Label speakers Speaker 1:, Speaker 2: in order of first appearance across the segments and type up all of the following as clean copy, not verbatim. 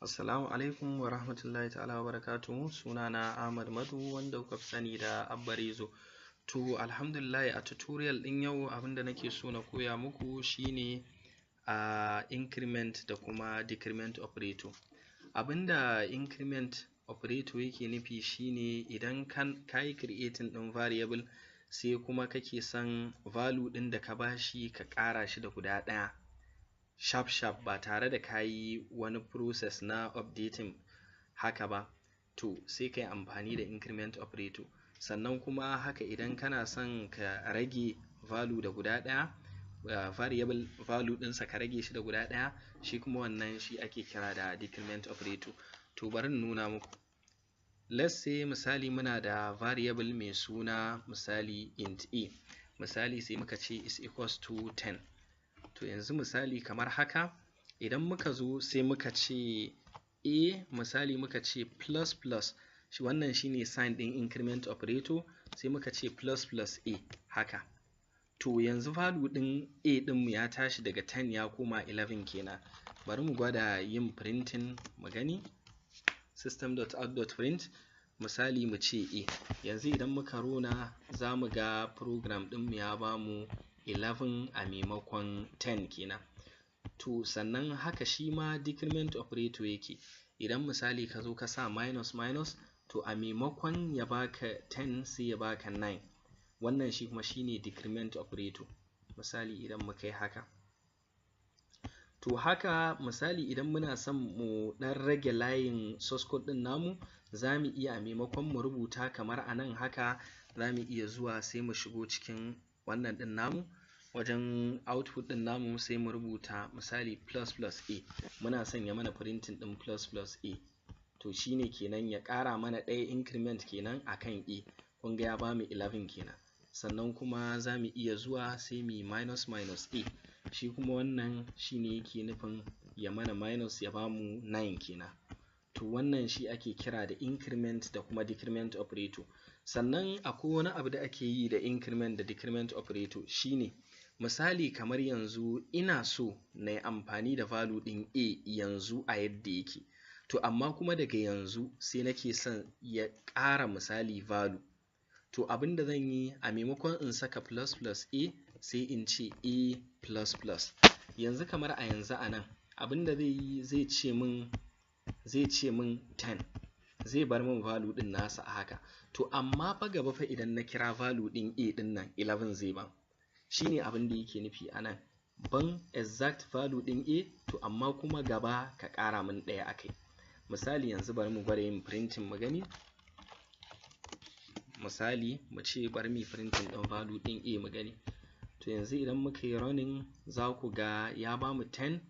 Speaker 1: Assalamu alaikum wa rahmatullahi ta'ala wa barakatuhu. Sunana Ahmad Madu, wanda kuka fi sani da Abba Rezo. To, alhamdulillah, a tutorial ɗin yau abinda nake so na koya muku shine a increment da kuma decrement operator. Abinda increment operator yake nufi shine idan ka yi creating ɗin variable, sai kuma kake son value ɗin da ka bashi ka ƙara shi da guda ɗaya sharp sharp, ba tare da ka yi wani process na updating haka ba, to sai ka yi amfani da increment operator. Sannan kuma haka idan kana son ka rage value da guda ɗaya, variable value ɗinsa ka rage shi da guda ɗaya, shi kuma wannan shi ake kira da decrement operator. To, bari in nuna muku. Let's say misali muna da variable mai suna misali int a, misali sai muka ce is equals to 10. To, yanzu misali kamar haka, idan muka zo sai muka ce a, misali muka ce plus plus, shi wannan shine sign ɗin increment operator, sai muka ce plus plus a haka. To, yanzu value ɗin a ɗinmu ya tashi daga 10 ya koma 11 kenan. Bari mu gwada yin printing mu gani. System.out.print, misali mu ce a. Yanzu idan muka run, za mu ga program ɗinmu ya bamu 11 a maimakon 10 kenan. To, sannan haka shi ma decrement operator yake. Idan misali ka zo ka sa minus minus, to a maimakon ya baka 10 sai ya baka 9. Wannan shi kuma shine decrement operator. Misali idan muka yi haka. To, haka misali idan muna son mu ɗan rage layin source code ɗin namu, za mu iya, a maimakon mu rubuta kamar a nan haka, za mu iya zuwa sai mu shigo cikin wannan ɗin namu, wajen output ɗin namu, sai mu rubuta misali plus plus a. Muna son ya mana printing ɗin plus plus a. To, shine kenan ya ƙara mana ɗaya, increment kenan akan a. Kun ga ya bamu 11 kenan. Sannan kuma za mu iya zuwa sai mu yi minus minus a. Shi kuma wannan shine yake nufin ya mana minus, ya bamu 9 kenan. To, wannan shi ake kira da increment da kuma decrement operator. Sannan akwai wani abu da ake yi da increment da decrement operator, shine misali kamar yanzu ina so na yi amfani da value ɗin a yanzu a yadda yake, to amma kuma daga yanzu sai nake son ya ƙara misali value. To, abin da zan yi, a maimakon in saka plus plus a, sai in ce a plus plus. Yanzu kamar a yanzu a nan abin da zai yi, zai ce min 10, zai bar min value ɗin nasa a haka. To, amma fa gaba fa idan na kira value ɗin a ɗin nan, 11 zai ban. Shine abin da yake nufi a nan, ban exact value ɗin a, to amma kuma gaba ka ƙara min ɗaya akai. Misali yanzu bari mu gwada yin printing mu gani. Misali mu ce bari mu yi printing ɗin value ɗin a mu gani. To, yanzu idan muka yi running, za ku ga ya bamu 10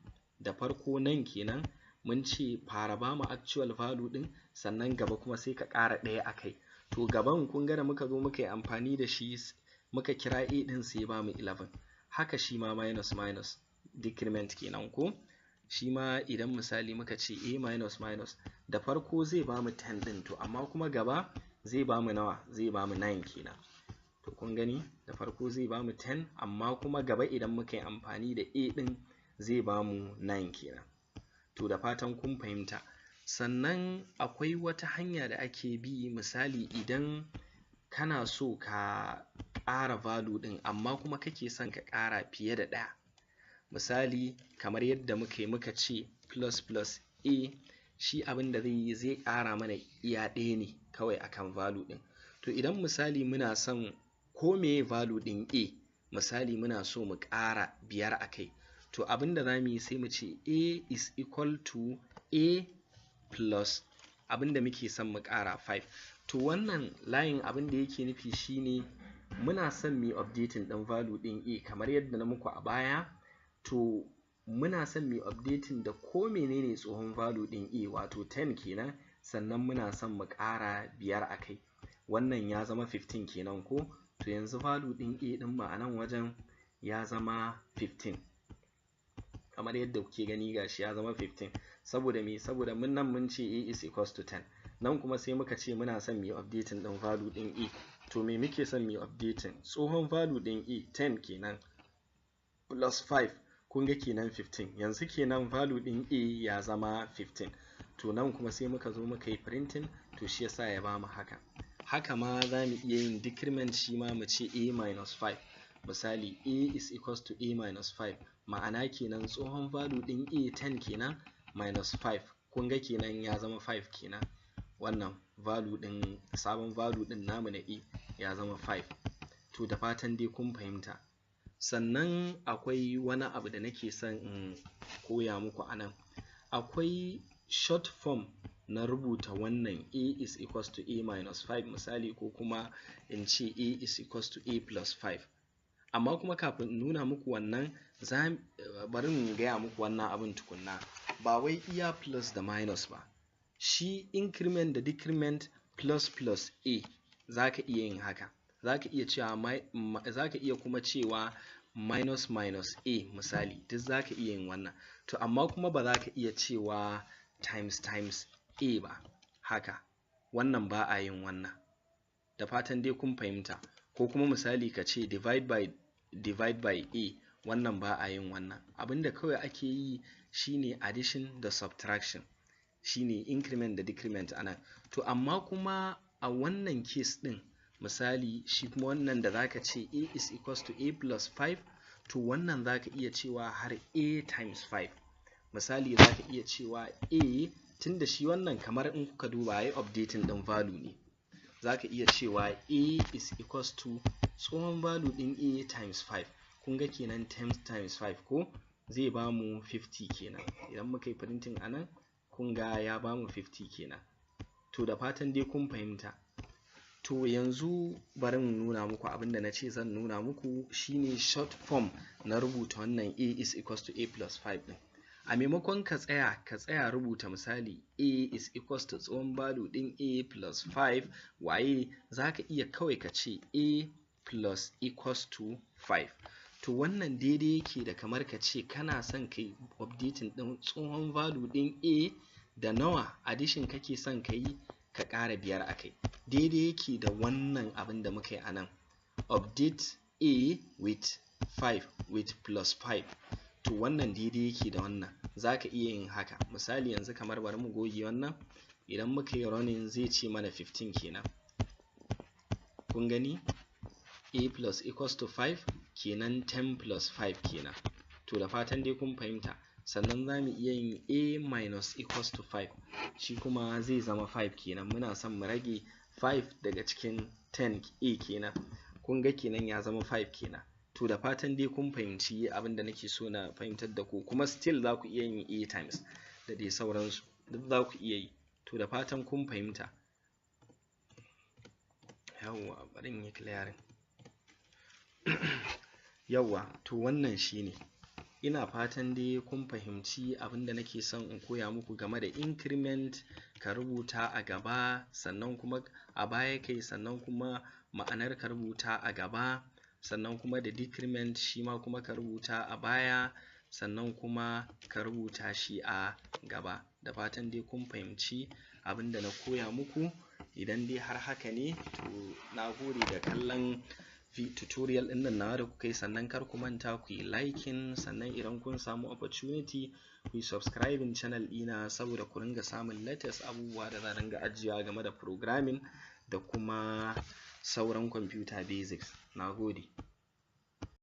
Speaker 1: da farko. Nan kenan mun ce fara bamu actual value ɗin, sannan gaba kuma sai ka ƙara ɗaya a kai. To, gaban kun ga da muka zo muka yi amfani da shi, muka kira a ɗin, sai ya bamu 11. Haka shi ma minus minus, decrement kenan ko, shi ma idan misali muka ce a minus minus, da farko zai bamu 10 ɗin, to amma kuma gaba zai bamu nawa? Zai bamu 9 kenan. To, kun gani, da farko zai bamu 10, amma kuma gaba idan muka yi amfani da a ɗin zai bamu 9 kenan. To, da fatan kun fahimta. Sannan akwai wata hanya da ake bi, misali idan kana so ka ƙara value ɗin, amma kuma kake son ka ƙara fiye da ɗaya. Misali kamar yadda muka yi, muka ce plus plus a, shi abin da zai yi, zai ƙara mana iya ɗaya ne kawai akan value ɗin. To, idan misali muna son ko meye value ɗin a, misali muna so mu ƙara 5 a kai, to abin da za mu yi, sai mu ce a is equal to a plus abin da muke son mu ƙara, 5. To, wannan layin abin da yake nufi shine muna son mu yi updating ɗin value ɗin a kamar yadda na muku a baya. To, muna son mu yi updating da ko menene tsohon value ɗin a, wato 10 kenan, sannan muna son mu ƙara 5 a kai. Wannan ya zama 15 kenan ko? To, yanzu value ɗin a ɗin mu a nan wajen ya zama 15, kamar yadda kuke gani, gashi ya zama 15. Saboda me? Saboda mun nan mun ce a is equals to 10, nan kuma sai muka ce muna son mu yi updating ɗin value ɗin a. To, me muke son mu yi updating? Tsohon value ɗin a, 10 kenan, plus 5, kun ga kenan 15. Yanzu kenan value ɗin a ya zama 15. To nan kuma sai muka zo muka yi printing, to shi yasa ya bamu haka. Haka ma za mu iya yin decrement, shi ma mu ce a minus 5. Misali, a is equals to a minus 5, ma'ana kenan tsohon value ɗin a 10 kenan minus 5, kun ga kenan ya zama 5 kenan. Wannan value ɗin, sabon value ɗin namu na a ya zama 5. To da fatan dai kun fahimta. Sannan akwai wani abu da nake son in koya muku a nan. Akwai short form na rubuta wannan a is equals to a minus 5 misali, ko kuma in ce a is equals to a plus 5. Amma kuma kafin in nuna muku wannan, bari in gaya muku wannan abin tukunna. Ba wai iya plus da minus ba, shi increment da decrement, plus plus a, za ka iya yin haka. Za ka iya cewa, za ka iya kuma cewa minus minus a misali, duk za ka iya yin wannan. To amma kuma ba za ka iya cewa times times a ba haka, wannan ba a yin wannan. Da fatan dai kun fahimta. Ko kuma misali ka ce divide by divide by a, wannan ba a yin wannan. Abinda kawai ake yi shine addition da subtraction, shine increment da decrement anan. To amma kuma a wannan case din misali, shi kuma wannan da zaka ce a is equals to a plus 5, to wannan zaka iya cewa har a times 5. Misali, zaka iya cewa a, tunda shi wannan kamar in kuka duba yayi updating din value ne, zaka iya cewa a is equals to tsohon value din a times 5. Kun ga kenan 10 times 5 ko zai bamu 50 kenan. Idan muka yi printing anan, kun ga ya bamu 50 kenan. To da fatan dai kun fahimta. To yanzu bari in nuna muku abinda na ce zan nuna muku, shine short form na rubuta wannan a is equals to a plus 5 din. A maimakon ka tsaya rubuta misali a is equals to tsohon value din a plus 5 waye, zaka iya kawai ka ce a plus equals to 5. To wannan daidai yake da kamar ka ce kana son kai updating din tsohon value din a da nawa, addition kake son ka yi, ka ƙara 5 a kai. Daidai yake da wannan abin da muka yi a nan, update a with 5, with plus 5. To wannan daidai yake da wannan, za ka iya yin haka. Misali yanzu kamar bari mu goge wannan. Idan muka yi running, zai ce mana 15 kenan. Kun gani, a plus equals to 5 kenan, 10 plus 5 kenan. To da fatan dai kun fahimta. Sannan za mu iya yin a minus equals to 5, shi kuma zai zama 5 kenan. Muna son mu rage 5 daga cikin 10 a kenan. Kun ga kenan ya zama 5 kenan. To da fatan dai kun fahimci abin da nake so na fahimtar da ku. Kuma still za ku iya yin a times da dai sauransu, duk za ku iya yi. To da fatan kun fahimta. Yawwa, bari in yi clearing. Yawwa, to wannan shine. Ina fatan dai kun fahimci abin da nake son in koya muku game da increment, ka rubuta a gaba sannan kuma a baya kai, sannan kuma ma'anar ka rubuta a gaba, sannan kuma da decrement, shi ma kuma ka rubuta a baya sannan kuma ka rubuta shi a gaba. Da fatan dai kun fahimci abin da na koya muku. Idan dai har haka ne, to na gode da kallon tutorial ɗin nan nawa da kuka yi. Sannan kar ku manta ku yi liking, sannan idan kun samu opportunity ku yi subscribing channel ɗina, saboda ku ringa samun latest abubuwa da zan ringa ajiyewa game da programming da kuma sauran computer basics. Na gode.